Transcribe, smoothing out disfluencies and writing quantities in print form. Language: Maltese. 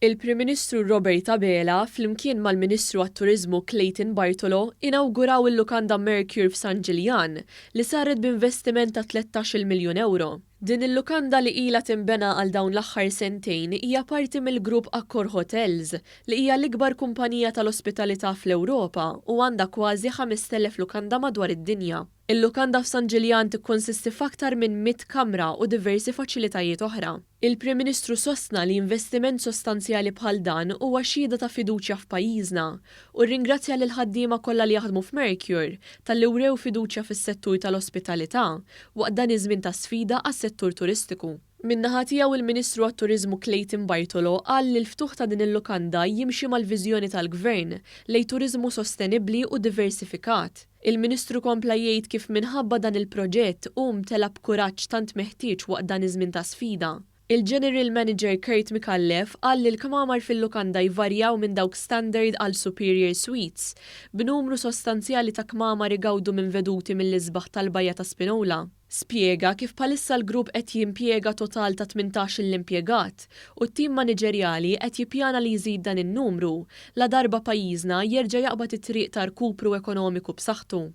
Il-Prim Ministru Robert Abela flimkien mal-Ministru għat-Turiżmu Clayton Bartolo inawguraw il-lukanda Mercure f'San Ġiljan li saret b'investiment ta' 13-il miljun ewro. Din il-lukanda li ilha tinbena għal dawn l-aħħar sentejn hija parti mill-grupp Accor Hotels li hija l-ikbar kumpanija tal-ospitalità fl-Ewropa u għandha kważi 5,000 lukanda madwar id-dinja. Il-lukanda f'San Ġiljan tikkonsisti f'aktar minn 100 kamra u diversi faċilitajiet oħra. Il-Prim Ministru sostna li investiment sostanzjali bħal dan huwa xhieda ta' fiduċja f'pajjiżna u rringrazzja lill-ħaddiema kollha li jaħdmu f'Mercure talli wrew fiduċja fis-settur tal-ospitalità waqt dan iż-żmien ta' sfida għas-settur turistiku. Min-naħa tiegħu il-Ministru għat-Turiżmu Clayton Bartolo qal li l-ftuħ ta' din il-lukanda jimxi mal-viżjoni tal-Gvern lejn turiżmu sostenibbli u diversifikat. Il-Ministru kompla jgħid kif minħabba dan il-proġett hu mtela b'kuraġġ tant meħtieġ waqt dan iż-żmien ta' sfida. Il-General Manager Kurt Micallef qal li l-kmamar fil-lukanda jvarjaw minn dawk standard għal superior suites, b'numru sostanzjali ta' kmamar igawdu minn veduti mill-isbaħ tal-Bajja ta' Spinola. Spjega kif bħalissa l-grupp qed jimpjega total ta' 18-il impjegat u t-tim maniġerjali qed jippjana li jżid dan in-numru ladarba pajjiżna jerġa' jaqbad it-triq ta' rkupru ekonomiku b'saħħtu.